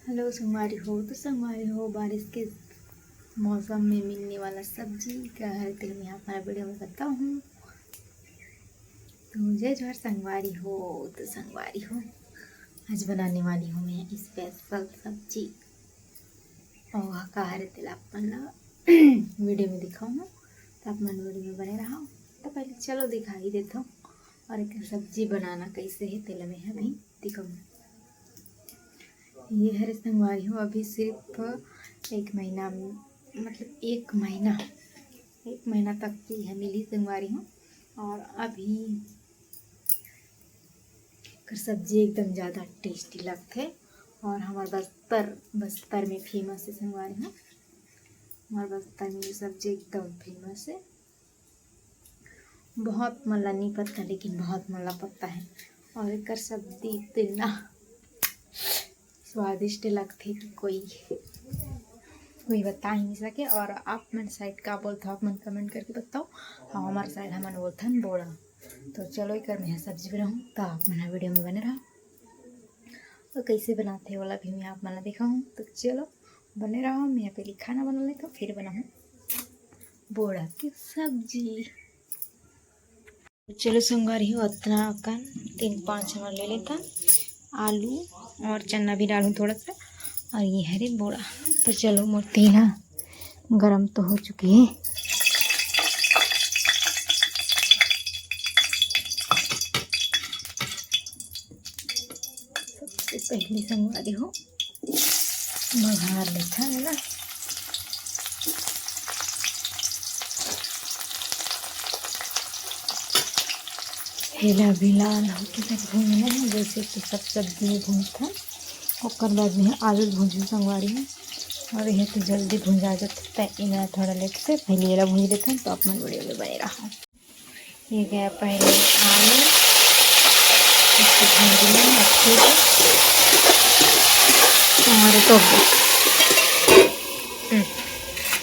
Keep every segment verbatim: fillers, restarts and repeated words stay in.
Hello संगवारी हो, तो संगवारी हो, बारिश के मौसम में मिलने वाला सब्जी का है, तेल मैं आप हमारा वीडियो में बताता हूँ। तो जय जोहार संगवारी हो, तो संगवारी हो, आज बनाने वाली हूँ मैं स्पेशल सब्जी। और का हरे तेला आप मन ला वीडियो में दिखाऊँ, तो आप मन वीडियो में बने रहो। तो पहले चलो दिखा ही देता हूँ, और एक सब्जी बनाना कैसे है, तेला मैं अभी दिखाऊँ। ये हरे संगवारी हो, अभी सिर्फ एक महीना, मतलब एक महीना, एक महीना तक की है मिली संगवारी हो। और अभी कर सब्जी एकदम ज़्यादा टेस्टी लगथे, और हमार बस्तर, बस्तर में फेमस है संगवारी हो। हमार बस्तर में ये सब्जी एकदम फेमस है। बहुत मन ला नहीं पता, लेकिन बहुत मन ला पता है। और एकर सब्जी इतना स्वादिष्ट लगथे कि कोई, कोई बता ही नहीं सके। और आप मन साइड का बोलथो, आप मन कमेंट करके बताओ। और हमारे साइड हमन बोलथन बोड़ा। तो चलो एकर मैं सब्जी बनाऊँ, तो आप मन वीडियो में बने रहो। तो कैसे बनाते ओला भी मैं आप मन ला दिखाऊँ। तो चलो बने रहो, मैं पहले खाना बना लेता हूँ, फिर बनाऊँ बोड़ा की सब्जी। चलो संगवारी हो, अतना अकन तीन पाँच हमन ले लेथन आलू, और चना भी डालूँ थोड़ा सा, और ये हरे बोड़ा। तो चलो मोर तेल ह गरम तो हो चुके हे। सबसे पहले संगवारी हो बघार लेथन, है ना। एला भी लाल होके तक भूनना है, जैसे कि सब सब्जी में भूनथन। ओकर बाद में आलू भूनहूँ संगवारी हो, और ये तो जल्दी भुंजा जाथे, त एला थोड़ा लेट से पहले एला भूंज लेथन, तो आप मन वीडियो में बने रहो। ये गया पहले आलू, इसको भूंज लेना अच्छे से। हमारे तो, हम्म,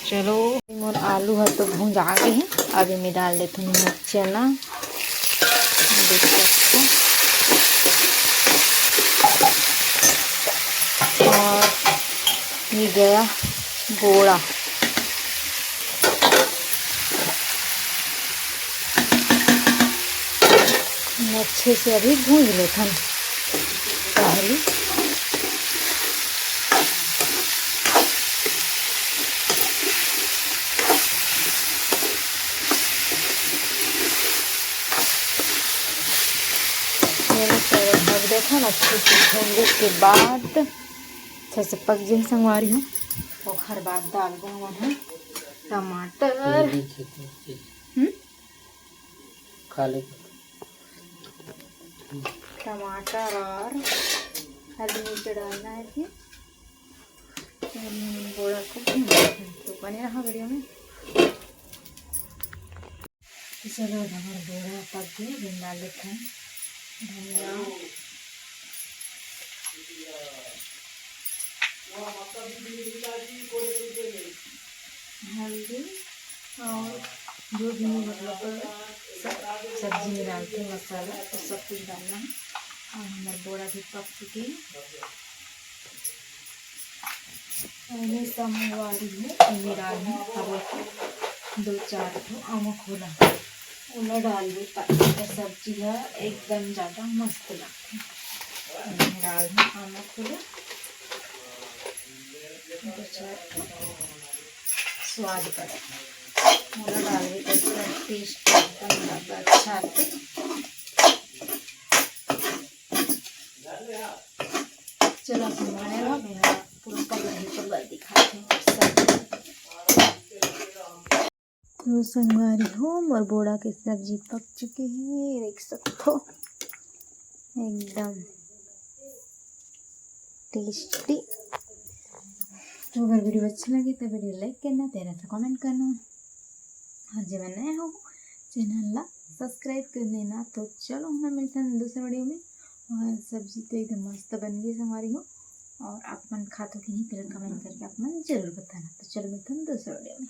चलो, मोर आलू ह तो भूंज आ गए हैं। अब एमे डाल देते हैं चना, देख सकते हो। और ये गया बोड़ा। अच्छे से अभी भूंज लेथन पहले। चलो, चलो, ढक देथन। अच्छे से भूंजे के बाद अच्छा से पक जाए संगवारी हो, ओखर बाद डालबो हमन ह टमाटर। हम्म? खा ले। टमाटर और हल्दी मिर्च डालना है फिर। तो हमन बोड़ा को भून लेते हैं। तो बने रहा वीडियो में। तो चलो, अब हमारा बोड़ा पक गया, अब हम डाल देते हैं धनिया, हल्दी और जो भी मतलब सब सब्जी में डालते हैं मसाला, तो सब कुछ डालना है। और हमारा बोड़ा भी पक चुके हैं। पहले संगवारी हो, एमे डालहूँ, का बोलथे, दो चार ठो आमक होला, ओला डालबो, ताकि एकर सब्जी ह एकदम ज़्यादा मस्त लगथे। एमे डालहूँ आमक होला, दो चार ठो स्वाद पर ओला डालबो, तो एकर टेस्ट एकदम ज़्यादा अच्छा आथे। चलो, अब बने रहो, मैं पूरा पक रही तो मैं दिखाती हूँ सब्जी। तो संगवारी हो, मोर बोड़ा के सब्जी पक चुके हैं, देख सकते हो, एकदम टेस्टी। तो अगर वीडियो अच्छा लगे तो वीडियो लाइक करना, प्यारा सा कमेंट करना, और जेमन नया हो चैनल ला सब्सक्राइब कर लेना। तो चलो, हमन मिलथन दूसरा वीडियो में। और सब्जी तो एकदम मस्त बन गई संगवारी हो, और आप मन खाथो कि नहीं, तेला कमेंट करके आप मन जरूर बताना। तो चलो, मिलथन दूसरा वीडियो में।